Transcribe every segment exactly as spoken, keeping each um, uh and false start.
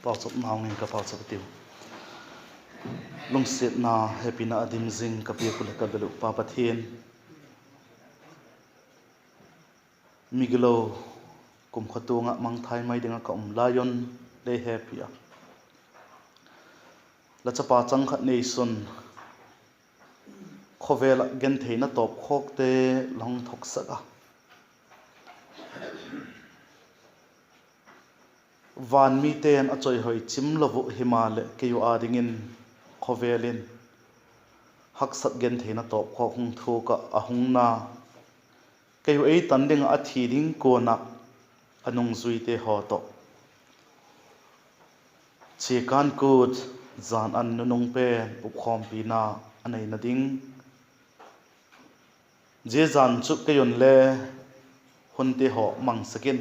Pauchapna hung in ka pauchap a tiu. Lungsiatna, hepina a dim zing ka biak uh leh ka bel uh Pa Pathian, migilo kumkhua tuang ah mangthai mai ding ah ka um lai un lei hepi a, la chapa chang khat neisun khawvel ah gentheina tawpkhawkte la hung thoksak a, van mite'n a chawihoi chim lo uh himaleh keiu â dingin khawvel in haksat gentheina tawpkhawk hung thuak ah a hung na, keiu ei tan ding ah a thi ding kuan ah a nungzuite haw tawh chiakân kût jan an nunung pen upkhawmpina a neina ding, zia jan chu kei un le hunte haw mangsak in,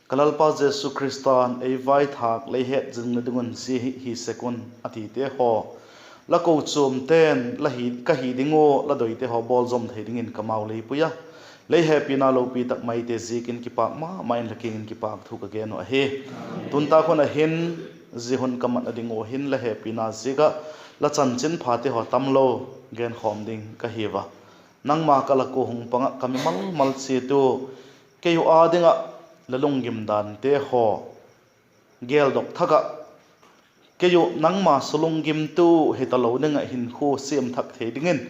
ka Lalpa Jesu Khrista'n ei vaithâk lei het zingna ding un zia hi hi sek un a tite haw, la kochuamte'n la hi, ka hi ding ua la doite haw bawl zom thei dingin ka mau lei pui a, lei hepina lopi tak maite ziakin kipâk ma ma in la kiang in kipâk thu ka gen uh ahi. Tun tâk hun ah hin, zia hun ka matna ding ua hin la hepina ziak ah la chanchinphate haw tamlo genkhawm ding ka hiu a, nangma ka lak ua hung pang ah ka mimal mal chiat ua, keiu â ding ah la lunggim dante haw geldok thak ah, keiu nangma sulunggimtu hi talo ding ah hinkhua siam thak thei dingin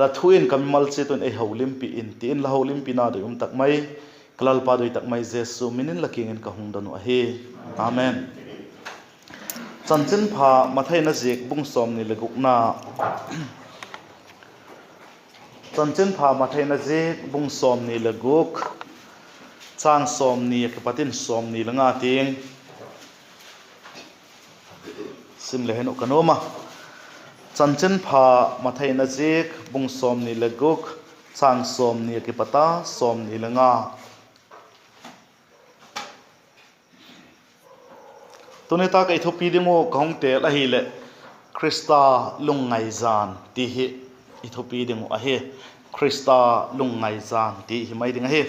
la thu in ka mimal chiat un ei holimpi in, ti in la holimpina doi um tak mai, ka Lalpa doi tak mai Jesu min in la kiang in ka hung don uh ahi. Amen. Chanchinpha Mathai in a ziak bung sawmni leh gukna, Chanchinpha Mathai in a ziak bung sawmni leh guk, châng sawmni a kipat in sawmni leh nga tiang sim le hin uh ka nuam a. Chanchinpha Mathai in a ziak bung sawmni leh guk, châng sawmni a kipat a sawmni leh nga. Tuni tak ah i thupi ding uh ka hung têl ahileh, Khrista lungngai jan ti hi i thupi ding uh ahi. Khrista lungngai jan ti hi mai ding ahi.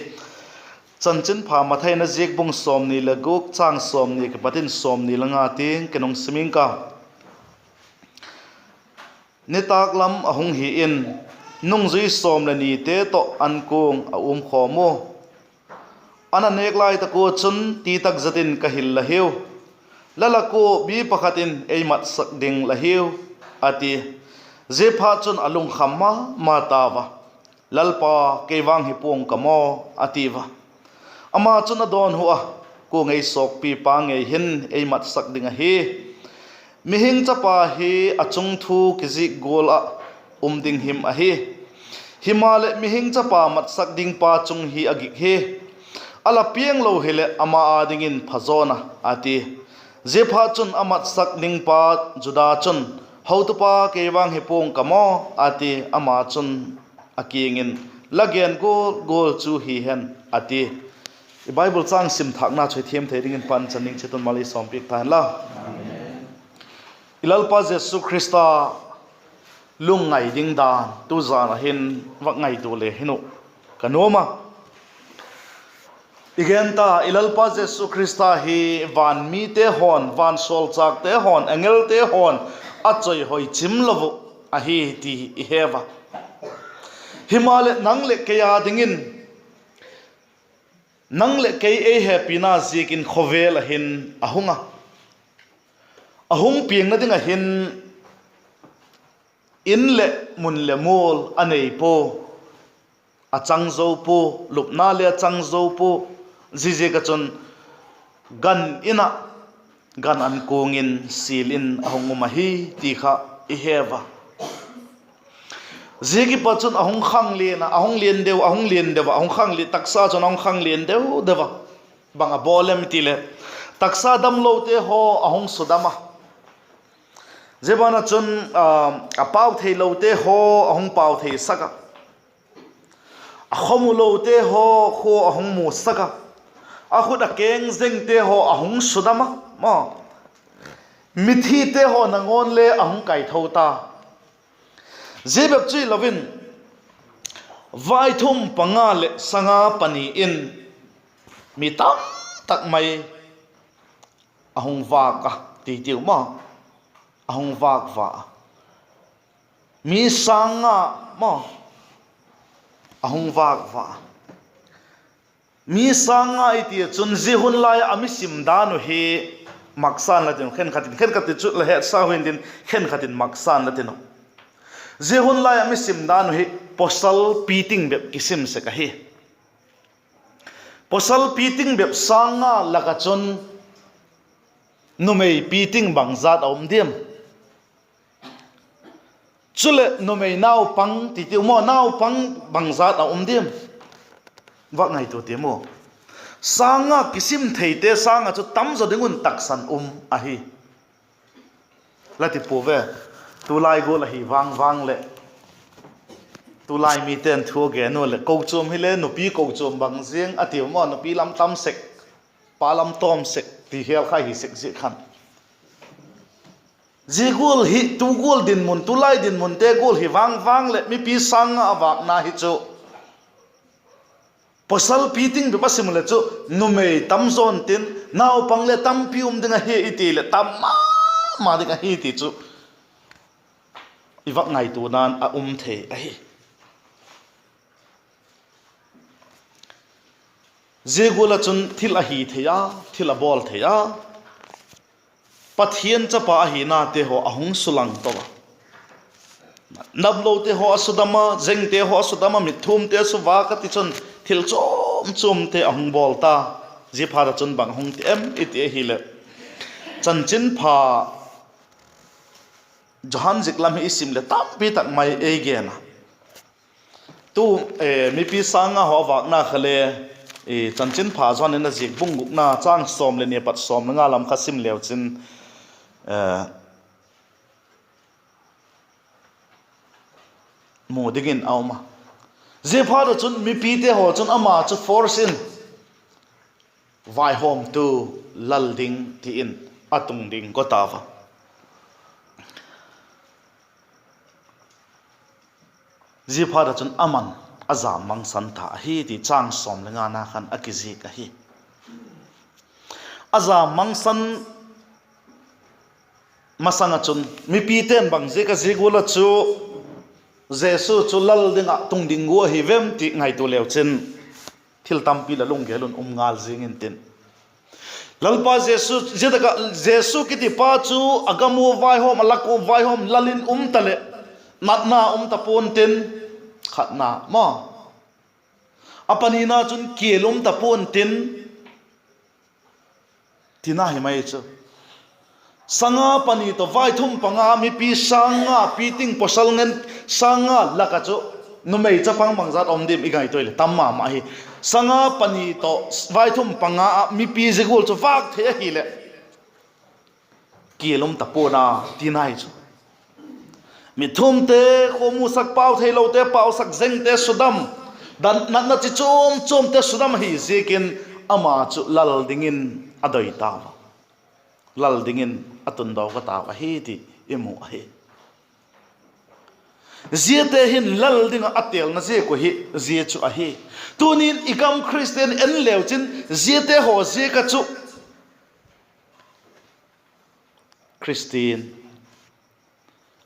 Chanchinpha Mathai in a ziak bung sawmni leh guk, châng sawmni a kipat in sawmni leh nga tiang kin hung sim ing ka. Nitâk lam a hung hi in, nungzui sawm leh nite tawh ankuang a um khawm ua, an a nêk lai tak ua chun, ti tak zet in, ka hil la hiu, la lak ua mi pakhat in ei matsak ding la hiu, a ti. Ziaphatchun a lungkham ma ma tau a, Lalpa, kei vang hi pua'ng ka maw? a tiu a. Ama chun a dawnhu a, Kuang ei sawkpipa ngei hin ei matsak ding ahi. Mihing Chapa hi a chung thu kizik gual ah um ding him ahi. Himaleh, Mihing Chapa matsak dingpa chung hi a gik hi. A la piang lo hileh ama â dingin phazawn a, a ti. Ziaphatchun a matsak dingpa Juda chun, Hotupa, kei vang hi pua'ng ka maw? a ti. Ama chun a kiang in, La gen gual gual chu hi hen, a ti. I Bible châng sim thâkna chu i thiam thei dingin pan chan ding chiat un mal ei sawmpiak ta hen la. I Lalpa Jesu Khrista lungngai ding dan tu zan ah hin vak ngaitua le hin uh ka nuam a. I gen ta, i Lalpa Jesu Khrista hi van mite haw'n, vansawlchâkte haw'n, angelte haw'n a chawihoi chim lo uh ahi ti i he ua. Himaleh, nang leh kei â dingin, nang leh kei ei hepina ziakin khawvel ah hin a hung a, a hung piangna ding ah hin in leh mun leh mual a nei pua, a chang zo pua, lupna le a chang zo pua. Ziaziak ah chun gan in ah, gan ankuang in, sil in a hung um ahi ti kha i he ua. Zia kipat chun a hung khanglian a, a hung lian deu, a hung lian deu a, a hung khangli-, taksa chun a hung khanglian deu deu a. Bang a bawl em i ti leh, taksa damlote haw a hung sudam a. Zia ban ah chun, a, a pau theilote haw a hung pau theisak a. A khawmulote haw khua a hung musak a. A khut a keng zengte haw a hung sudam a, maw. Mithite haw nangawn le a hung kaitho ta. Zia bep chu hilo in, vaithum panga leh sanga pani in mi tam tak mai a hung vâk a, ti tiu maw, a hung vâk va. Mi sâng nga maw, a hung vâk va. Mi sâng nga i ti chun zia hun lai ah a mi sim dan uh hi maksa'n la tin uh, khenkhat in, khenkhat in chu la hetsa uh hi'ntin, khenkhat in maksa'n la tin uh. Zia hun lai ah mi sim dan uh hi pawsal piting bep kisim sek ahi. Pawsal piting bep sâng nga lak ah chun numei piting bangzat a um diam? Chuleh numei naupang ti tiu maw, naupang bangzat a um diam? Vak ngaitua tiam u. Sâng nga kisim theite sâng ah chu tamzaw ding un taksan um ahi. La ti pua ve, tulai gual ahi vang vang leh, tulai mite'n thu a gen u leh kochuam hile nupi kochuam bang ziang a tiu maw, nupi lam tam sek, pa lam tawm sek ti hial kha hi sek ziak khan. Zia gual hi tu gual dinmun, tulai dinmunte gual hi vang vang leh mipi sâng nga a vâkna hi chu pawsal piting bep a sim leh chu numei tamzaw intin, naupang le tampi um ding ahi i ti leh tam ma ma ding ahi ti chu i vak ngaituana'n a um thei ahi. Zia gual ah chun thil a hi thei a, thil a bawl thei a, Pathian chapa ahinate haw a hung sulang to a, damlote haw a sudam a, zengte haw a sudam a, mitthumte a suvâk a, tichun thil chuam chuamte a hung bawl ta. Ziaphat ah chun bang hung ti em i ti ahileh, Chanchinpha Johan zik lam hi i sim leh tampi tak mai ei gen a. Tu, mipi sâng nga haw a vâkna kha le, Chanchinpha Johan in a zik bung gukna châng sawm leh ni apat sawm leh nga lam kha sim leu chin mu dingin a um a. Ziaphat ah chun mipite haw chun ama chu force in vaihawmtu lal ding ti in a tung ding go tau a. Ziaphat ah chun aman a jam mangsan ta ahi ti châng sawm leh ngana khan a kizik ahi. A jam mangsan masang ah chun mipite'n bang ziak a zia gual ah chu Jesu chu lal ding ah tung ding gua ahi vem ti ngaitua leu chin thil tampi la lunggel un um ngal zing intin. Lalpa Jesu, zia tak ah Jesu kitipa chu a gam ua vaihawm, a lak ua vaihawm lal in um taleh natna um ta pua'n tin, khatna maw. A panina chun kial um ta pua'n tin, tina hi mai chu. Sanga pani tawh vaithum panga mipi sâng nga piting pawsal ngen sâng nga lak ah chu numei chapang bangzat a um diam i ngaitua leh tam ma ma hi. Sanga pani tawh vaithum panga ah mipi zia gual chu vâk thei ahileh kial um ta pua'n a, tina hi chu. Mitthumte, khuamusak pau theilote pausak, zengte sudam, natna chi chuam chuamte sudam ahi ziakin ama chu lal dingin a doi tau a. Lal dingin a tundok a tau ahi ti i mu ahi. Ziate hin lal ding ah a têlna ziak uh hi zia chu ahi. Tuni'n i gam Khristian en leu chin ziate haw ziak ah chu Khristian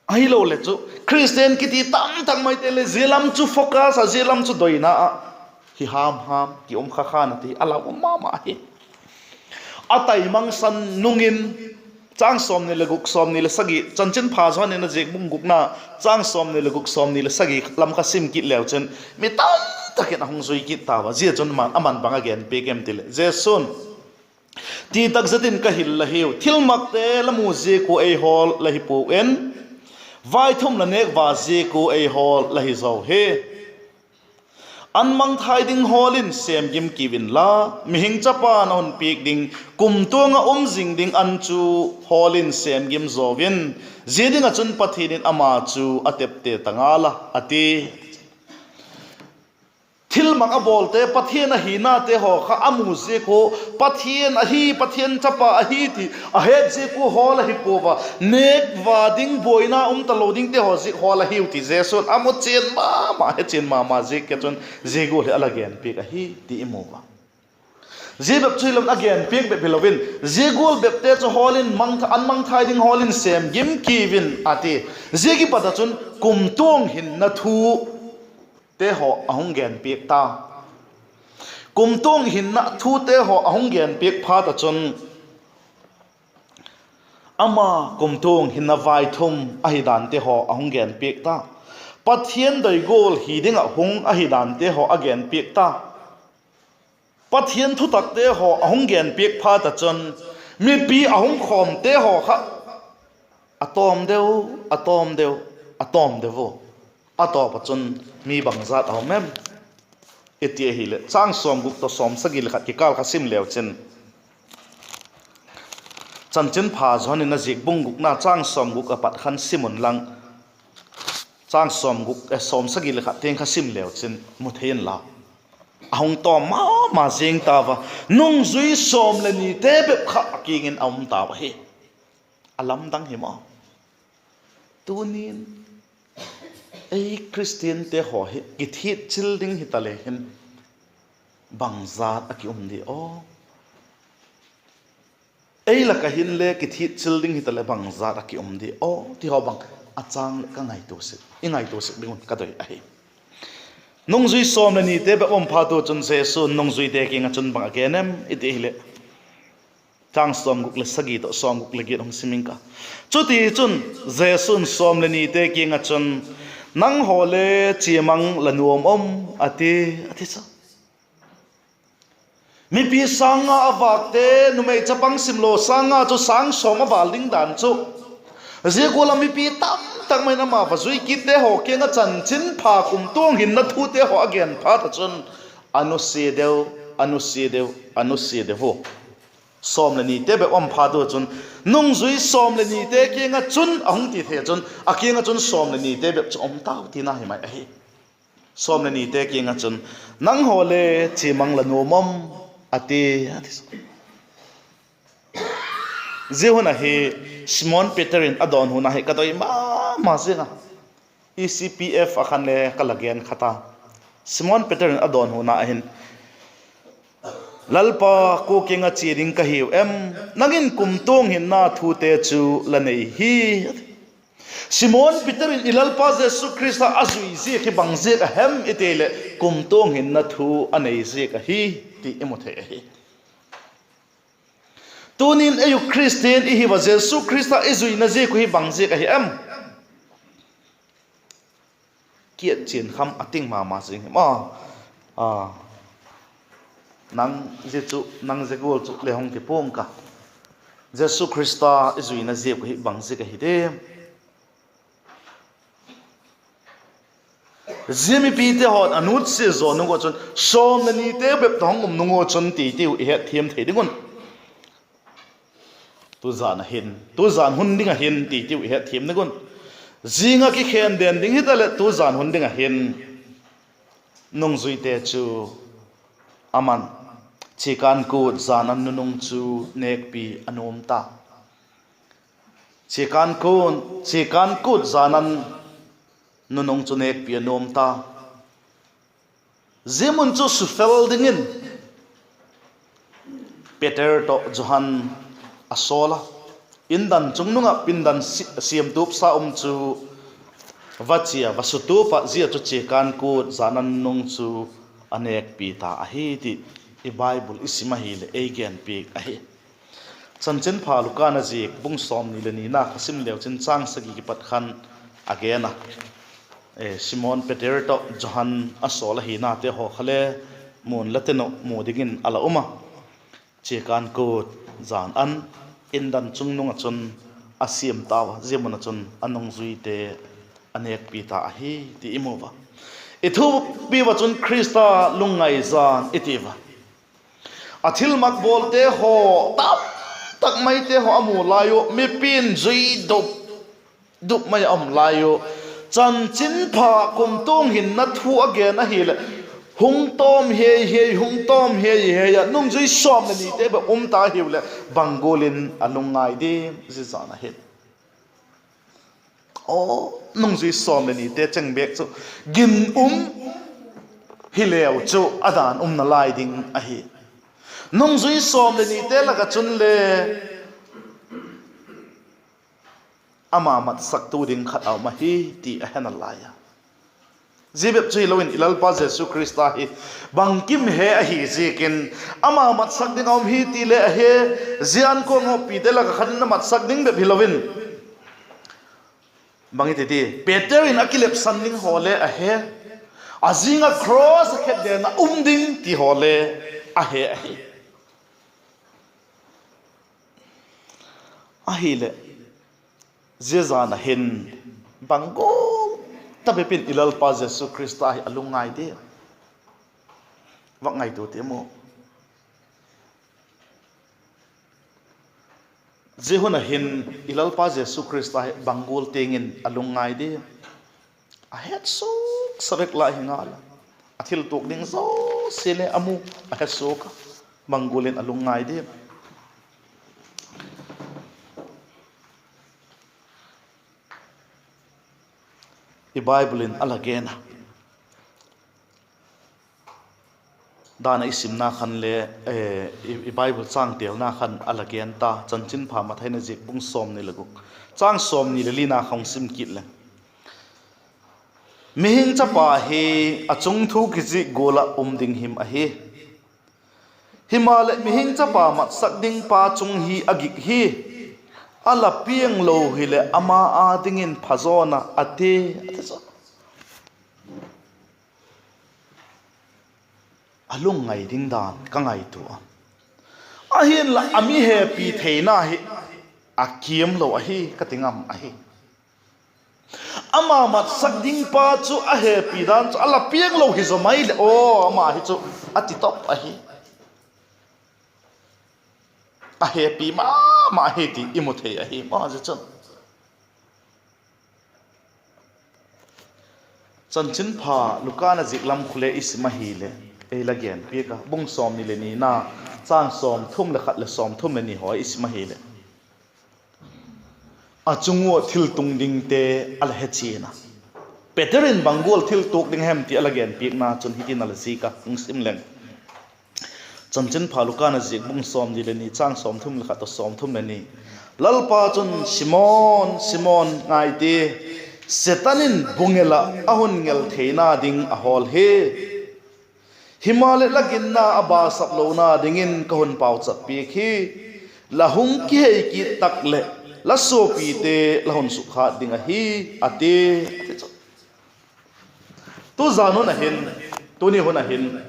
ahiloleh chu Khristian kiti tamtak maite leh zia lam chu focus ah, zia lam chu doina ah hi ham ham ki um kha khan a ti a lau um ma ma hi. A tai mangsan nung in châng sawmni leh guk, sawmni leh sagi, Chanchinpha Johan in a zik bung gukna châng sawmni leh guk, sawmni leh sagi lam kha sim kit leu chin mi tamtak in a hung zui kit tau a. Zia chun aman bang a genpiak em ti leh, Jesu'n, ti tak zet in ka hil la hiu, thilmakte la mu ziak ua ei hawl la hi puau in, vaithum la nêk va ziak ua ei hawl la hi zaw hi. An mangthai ding hawl in sêm gim kiu inla, mihing Chapa na hun piak ding kumtuang ah um zing ding an chu hawl in sêm gim zaw in; zia ding ah chun Pathian in ama chu a tepte ta ngal a, a ti. Thilmak a bawlte, Pathian ahinate haw kha a mu ziak ua, Pathian ahi, Pathian Chapa ahi ti a het ziak ua hawl ahi puau a, nêk va ding, buaina um talo dingte haw ziak hawl ahiu ti Jesu'n a mu chian ma ma, he chian ma ma ziak a chun zia gual hi a la genpiak ahi ti i mu a. Zia bep chu hilo in a genpiak bep hilo in, zia gual bepte chu hawl in, an mangthai ding hawl in sêm gim kiu in a ti. Zia kipat ah chun kumtuang hinna thute haw a hung genpiak ta. Kumtuang hinna thute haw a hung genpiak phat ah chun, ama kumtuang hinna vaithum ahi dante haw a hung genpiak ta. Pathian doi gual hi ding ah hung ahi dante haw a genpiak ta. Pathian thutakte haw a hung genpiak phat ah chun, mipi a hung khawmte haw kha a tawm deu, a tawm deu, a tawm deu u. A tawp ah chun mi bangzat a um em i ti ahileh, châng sawmguk tawh sawmsagi le khat kikâl kha sim leu chin, Chanchinpha Johan in a ziak bung gukna châng sawmguk a pat khan sim unlang, châng sawmguk, sawmsagi le khat tiang kha sim leu chin mu thei inla, a hung tawm ma ma zing tau a, nungzui sawm leh nite bep kha a kiang in a um tau ahi. A lamdang hi maw? Tunin ei Khristiante haw hi kithitchil ding hita le hin bangzat a ki um di aw? Ei lak ah hinle kithitchil ding hita leh bangzat a ki um di aw ti haw bang a châng leh ka ngaitua sek, i ngaitua sek ding un ka doi ahi. Nungzui sawm leh nite bep um phat u chun Jesu'n nungzuite kiang ah chun bang a gen em i ti ahileh, châng sawmguk le sagi tawh sawmguk le giat hung sim ing ka. Chutichun Jesu'n sawm leh nite kiang ah chun, nanghaw le chia mang la nuam um, a ti, a ti chu. Mipi sâng nga a vâkte, numei chapang simlo sâng nga chu sâng sawm a vâl ding dan chu, zia gual ah mipi tamtak mai in ama va zui kitte haw kiang ah chanchinpha kumtuang hinna thute haw a gen phat ah chun, a nusia deu, a nusia deu, a nusia deu u. Sawm leh nite bep um phat u chun, nungzui sawm leh nite kiang ah chun a hung ti thei chun, a kiang ah chun sawm leh nite bep chu um tau tina hi mai ahi. Sawm leh nite kiang ah chun, nanghaw le chia mang la nuam um, a ti, a ti. Zia hun ahi, Simon Peter in a dawnhuna hi ka doi ma ma ziang a. E C P F ah khan le ka la gen kha ta. Simon Peter in a dawnhuna ahin, Lalpa, kua kiang ah chia ding ka hiu em? Nang in kumtuang hinna thute chu la nei hi. Simon Peter in i Lalpa Jesu Khrista a zui ziak hi bang ziak a hem i ti leh, kumtuang hinna thu a nei ziak ahi ti i mu thei ahi. Tunin ei u Khristian i hiu a, Jesu Khrista i zuina ziak uh hi bang ziak ahi em? Kiat chian kham a ting ma ma zing hi maw. A, nang zia chu, nang zia gual chu le hung ti pua'ng ka. Jesu Khrista i zuina ziak uh hi bang ziak ahi diam? Zia mipite haw'n a nutsia zaw nung ua chun, sawm leh nite bep tawh hung um nung ua chun ti tiu i hetthiam thei ding un. Tuzan a hin, tuzan hun ding a hin ti tiu i hetthiam ding un. Zing ah kikhen den ding hitaleh tuzan hun ding a hin, nungzuite chu aman chiakân kût jan an nunung chu nêkpi a nuam ta. Chiakân kût, chiakân kût jan an nunung chu nêkpi a nuam ta. Zia mun chu sufel dingin Peter tawh Johan a sawl a, indan chungnung ah pindan si-, siamtupsa um chu va chia, va sutup ah, zia chu chiakân kût jan an nunung chu a nêkpi ta ahi ti i Bible i sim ahileh ei genpiak ahi. Chanchinpha Luka'n a ziak bung sawmni leh nina kha sim leu chin châng sagi kipat khan a gen a, Simon Peter tawh Johan a sawl ahinate haw kha le mun la ten uh mu dingin a la um a. Chiakân kût jan an indan chungnung ah chun a siam tau a, zia mun ah chun a nungzuite a nêkpi ta ahi ti i mu a. I thupi ua chun Khrista lungngai jan i ti ua. A thilmak bawlte haw, tamtak maite haw a mu lai ua, mipi'n zui dup dup mai a um lai ua, chanchinpha kumtuang hinna thu a gen ahileh, hung tawm hiai hiai, hung tawm hiai hiai a, nungzui sawm leh nite bep um ta hiu leh bang gual in a lungngai diam zia jan a hin. Aw, nungzui sawm leh nite cheng bêk chu ginum hileu chu a dan um nalai ding ahi. Nungzui sawm leh nite lak ah chun le ama matsaktu ding khat a um ahi ti a he nalai a. Zia bep chu hilo in i Lalpa Jesu Khrista hi bangkim he ahi ziakin, ama matsak ding a um hi ti le a he, zia ankuang hawpite lak ah khat in a matsak ding bep hilo in, bang i ti ti, Peter in a kilepsan ding haw le a he, a zing ah cross a khetden a um ding ti haw le a he ahi. Ahileh, zia zan a hin bang gual ta bep in i Lalpa Jesu Khrista hi a lungngai diam? Va ngaitua ti maw. Zia hun a hin i Lalpa Jesu Khrista hi bang gual tiang in a lungngai diam? A het suak sa vek lai hi ngal a, a thiltuak ding zosia le a mu, a he suak a, bang gual in a lungngai diam? I Bible in a la gen a, dan a i simna khan le, i Bible châng têlna khan a la gen ta, Chanchinpha Mathai in a ziak bung sawmni le guk, châng sawmni le lina kha hung sim kit leng, Mihing Chapa hi a chungthu kizik gual ah um ding him ahi. Himaleh, Mihing Chapa matsak ding pa chung hi a gik hi, a la piang lo hileh ama â dingin phazawn a, a ti, a ti chu. A lungngai ding dan ka ngaitua a, ahinla a mi hepi theina hi a kiam lo ahi ka ti ngam ahi. Ama matsak ding pa chu a hepi dan chu a la piang lo hi zaw mai leh aw, ama hi chu a ti top ahi. A hepi ma ma hi ti i mu thei ahi maw zia chun. Chanchinpha Luka in a ziak lam khu le i sim ahileh, ei la gen piak a, bung sawmni le nina, châng sawmthum le khat leh sawmthum le ni haw i sim ahileh, a chung ua thiltung dingte a la he chian a. Peter in bang gual thiltuak ding hem ti a la gen piakna chun hitin a la zik a, hung sim leng. Chanchinpha Luka in a ziak bung sawmni le ni, châng sawmthum le khat tawh sawmthum le ni. Lalpa chun, Simon, Simon, ngai ti, Setan in bu ngel ah a hun ngel theina ding a hawl hi. Himaleh, la ginna a basap lona dingin ka hun pauchap piak hi. La hung kihei kit tak leh, la suapite la hun sukhat ding ahi, a ti, a ti chu. Tu zan hun a hin, tuni hun a hin,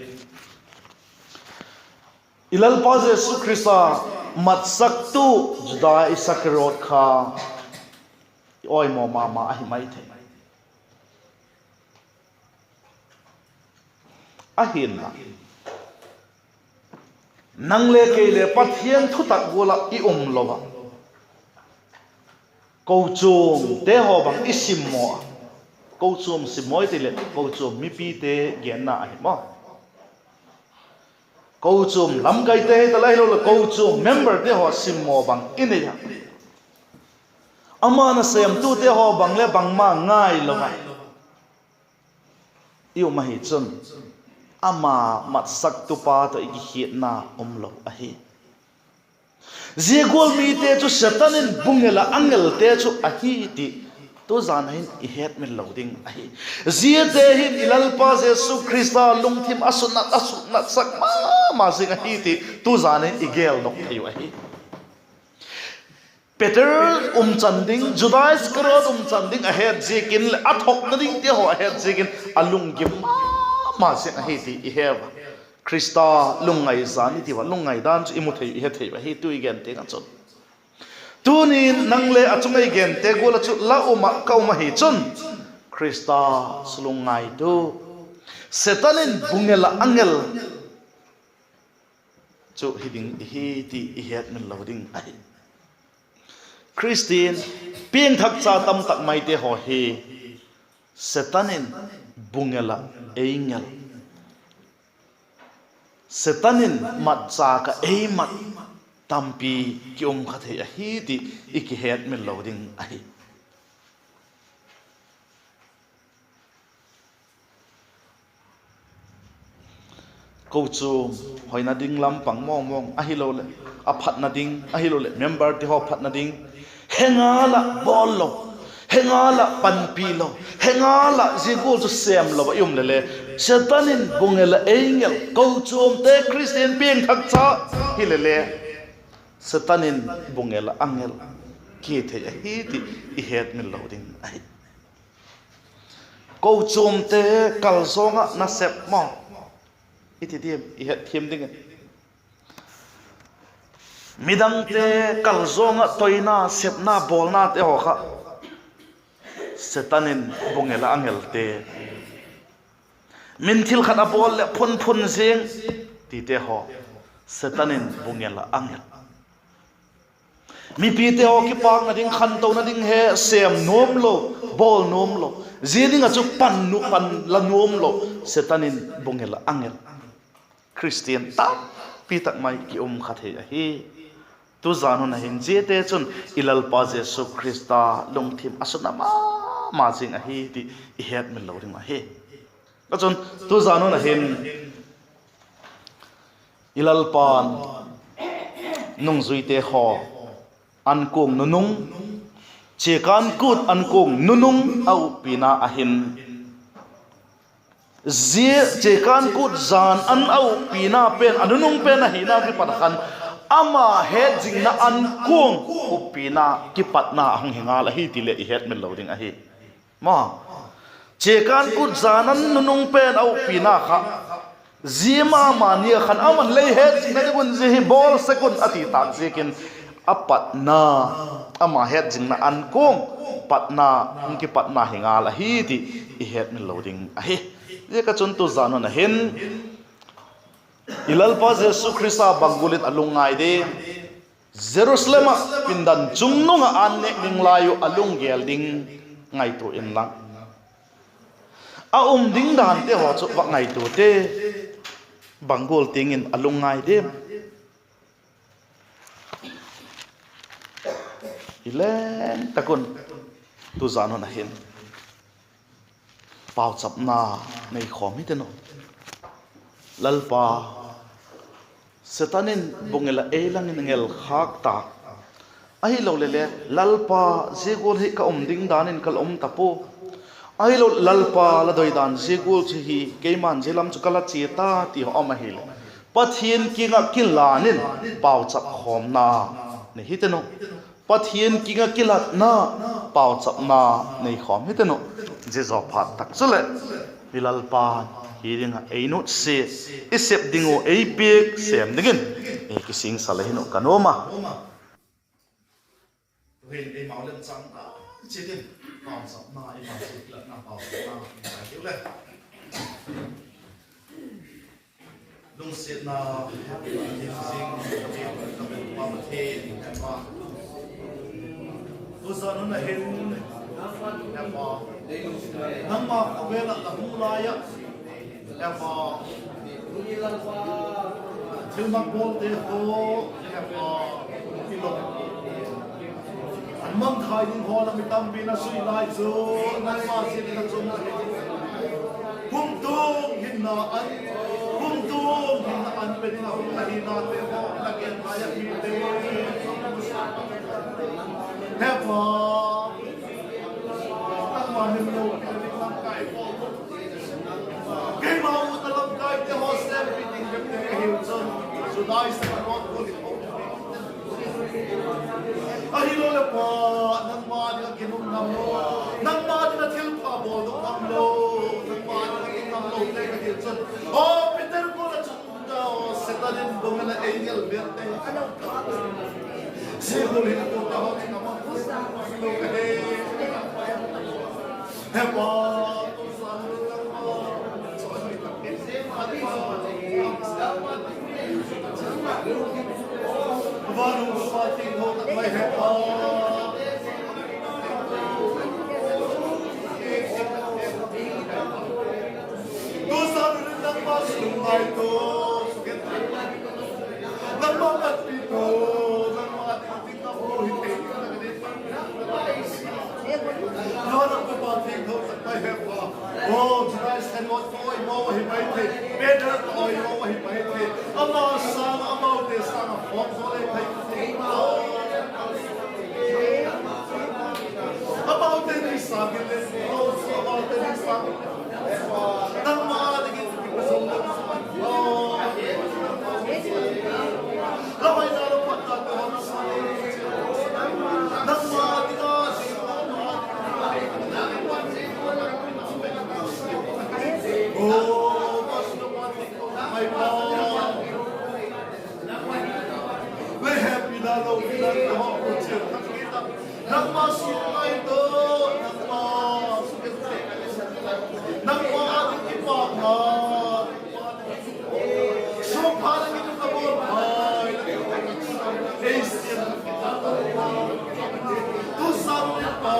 i Lalpa Jesu Khrista matsaktu Juda Iskariot kha i awimaw ma ma ahi mai thei. Ahinla, nang le kei le Pathian thutak gual ah i um lo ah, kochuamte haw bang i simmaw a, kochuam simmaw i ti leh kochuam mipite genna ahi maw. Kochuam lamkaite hi ta la hilo leh kochuam memberte haw simmaw bang i nei a, ama nasêmtute haw bang le bangma ngai lo a i um ahi chun, ama matsaktupa tawh i kikhiatna um lo ahi. Zia gual mite chu Setan in bu ngel ah a ngelte chu ahi ti tu zan a hin i hetmil lo ding ahi. Ziate hin i Lalpa Jesu Khrista lungthim a suknat, a suknatsak ma ma zing ahi ti tu zan a hin i geldok thei uh ahi. Peter umchan ding, Juda Iskariot umchan ding a het ziakin leh a thokna dingte haw a het ziakin a lunggim ma ma zing ahi ti i he ua. Khrista lungngai zan i ti ua, lungngai dan chu i mu thei, i he thei uh ahi tu i gen tiang ah chun. Tuni'n nang le a chung ei gente gual ah chu la um ah ka um ahi chun, Khrista lungngai tu, Setan in bu ngel ah a ngel chu hi ding i hi ti i hetmil lo ding ahi. Khristian piangthak cha tamtak maite haw hi Setan in bu ngel ah ei ngel, Setan in matchâk ah ei mat tampi ki um kha thei ahi ti i kihetmil lo ding ahi. Kochuam hoina ding lam pang mawngmawng ahiloleh, a phatna ding ahiloleh memberte haw phatna ding, he ngal ah bawl lo, he ngal ah panpi lo, he ngal ah zia gual chu sêm lo ah i um leh le, Setan in bungel ah ei ngel. Kochuamte, Khristian piangthak cha hile le, Setan in bungel ah a ngel kit thei ahi ti i hetmil lo ding ahi. Kochuamte, kal zawng ah nasep maw, i ti diam, i hetthiam dingin. Midangte kal zawng ah toina, sepna, bawlnate haw kha Setan in bungel ah a ngelte. Min thil khat a bawl leh phunphun zing tite haw, Setan in bungel ah a ngel. Mipite haw kipâkna ding, khantona ding he sêm nuam lo, bawl nuam lo, zia ding ah chu pan nu pan la nuam lo, Setan in bungel ah a ngel. Khristian tampi tak mai ki um kha thei ahi. Tuzan hun ah hin ziate chun i Lalpa Jesu Khrista lungthim a suna ma ma zing ahi ti i hetmil lo ding ahi. Ka chun tuzan hun ah hin i Lalpa'n nungzuite haw ankuang nunung, chiakân kût ankuang nunung a uppina ah hin, zia chiakân kût jan an a uppina pen, a nunung pen ahina kipat ah khan, ama hetzingna ankuang uppina kipatna a hung hi ngal ahi ti leh i hetmil lo ding ahi. Maw, chiakân kût jan an nunung pen a uppina kha, zia ma ma ni ah khan ama'n lei hetzingna ding un zia hi bawl sek un a ti tâk ziakin, a patna, ama hetzingna ankuang patna, hung kipatna hi ngal ahi ti i hetmil lo ding ahi. Ziak ah chun tuzan hun ah hin i Lalpa Jesu Khrista bang gual in a lungngai diam? Jerusalem ah pindan chungnung ah ân nêk ding lai uh a lunggel ding ngaitua inla, a um ding dante haw chu va ngaituate, bang gual tiang in a lungngai diam? I leng tak un tuzan hun ah hin pauchapna nei khawm hiten uh. Lalpa, Setan in bungel ah ei lang in ngel khâk ta. Ahiloleh le, Lalpa, zia gual hi ka um ding dan in ka la um ta pua. Ahiloleh, Lalpa, la doidan zia gual chu hi, keima'n zia lam chu ka la chia ta, ti haw um ahileh, Pathian kiang ah kilan in pauchap khawmna nei hiten uh. Pathian kiang ah kilatna, pauchapna nei khawm hiten uh. Zia zaw phat tak chuleh, i Lalpa'n hi ding ah ei nutsia, i sep ding uh ei piak sêm dingin ei kisingsa le hin uh ka nuam a. Tu'hin eimau lemchâng chiat in pauchapna, eimau kilatna pauchapna i ngai diu le. Lungsiatna, zing, ka Lalpa Pathian, Hepa, tuzan hun ah hin, Hepa, nangma khawvel ah la hung lai ah, Hepa, thilmak bawlte haw, Hepa, i lo, an mangthai ding haw lam mi tampi'n a sui lai chu, nangma ziak in a chun, kumtuang hinna an, kumtuang hinna an pe ding a hung ahi nate haw la gen lai ah mite, Hepa, nangma min lopi ding lamkai haw, keima ut a lamkaite haw sêmpi ding bep ding ka hiu chun, Juda Iscariot gual in, ahiloleh Pa, nangma ding ah ginum ngam lo, nangma ding ah thilpha bawldok ngam lo, nangma ding ah gin ngam lote ka hiu chun, aw Peter gual ah chun, Setan in bungel ah ei ngel vêl te, zia gual hin a tuate haw chun a mang lo ka he, Hepa, Nangma dingin kipazong, la hoina la phatna ka hon, nangma dinga, oh, Pastor Martin, my God. Lei hepina lo, pina lo, ho, ho, chia, nangma suk ngai to, nangma suk ngai to, nangma ding kipakna, suk pha na ki ka bol ai, ei siam, tu sam ni pa.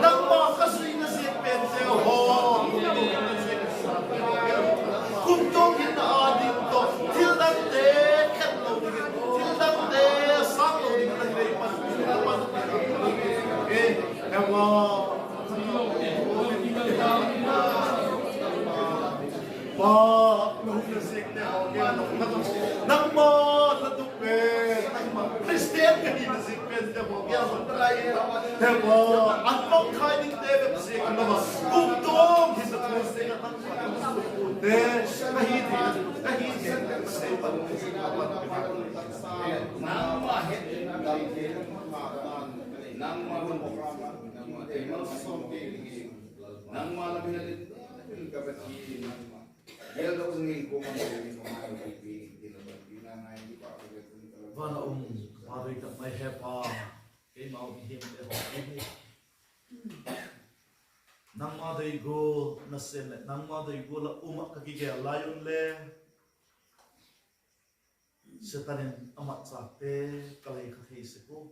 Nangma ka zuina ziak pente haw, kumtuang hinna â ding tawh thil dangte khen lo dingin, thil dangte sâng lo dingin la hilei pan, pan, eh, Hepa. Pa, ka hung na ziakte haw, nangma na tuk pen, Christian ka hina ziak pente haw, Hepa, an mangthai dingte ka ziak lo a, kumtuang hinna thu ziak a nangma te ka hi thei, ka hi thei, ka sei pan, nangma het, nangma hun, nangma te mal som ke, nangma lam hin a len, ka Pathian, nangma. Van a um, ka Pa doi tak mai Hepa, keimau mihingte haw hi, nangma doi gual nasêm leh nangma doi gual ah um ah ka kigel lai un le, Setan in a matchâkte ka lei kha thei sek ua.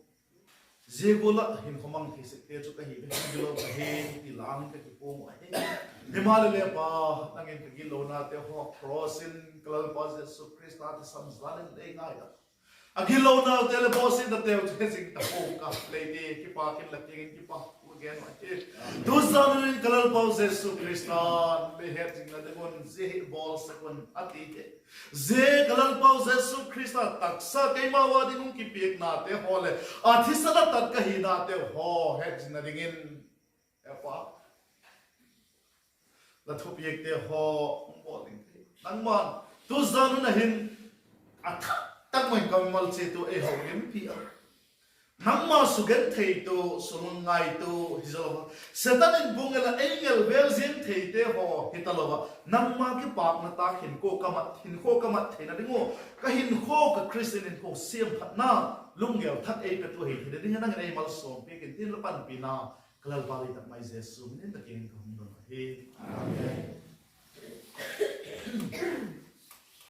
Zia gual ah hinkhua mang thei sekte chu ka hi ve, hilo ka hi ti lang ka kipuang uh ahi. Himaleh le Pa, nang in ka gitlonate haw cross in ka Lalpa Jesu Khrista thisan jal in lei ngai a, a gitlonaute leh bawsiatnateu chu he zing ta pua ka lei ti kipâk in la kiang in kipak thu ka gen uh ahi. Tuzan in ka Lalpau Jesu Khrista'n lei hetzingna ding un zia hi bawl sek un a ti hi. Zia ka Lalpau Jesu Khrista taksa keimau â ding hung kipiaknate haw leh a thisan a tat ka hinate haw hetzingna dingin, Hepa, la thupiakte haw hung bawl ding ka hi. Nangma'n tuzan hun a hin a thak tak mai in ka mimal chiat uh ei houlimpi a, nangma sugentheitu, sungngaitu hi zo lo a, Setan in bung el ah ei ngel vêl ziang theite haw hi talo a, nangma kipâkna tâk hinkhua ka mat, hinkhua ka mat theina ding uh, ka hinkhua ka Khristian hinkhua siamphatna lunggel thak ei petu hi theina ding ah nang in ei malsawmpiak intin, la panpina ka Lalpa doi tak mai Jesu min in la kiang in ka hung don ahi. Amen.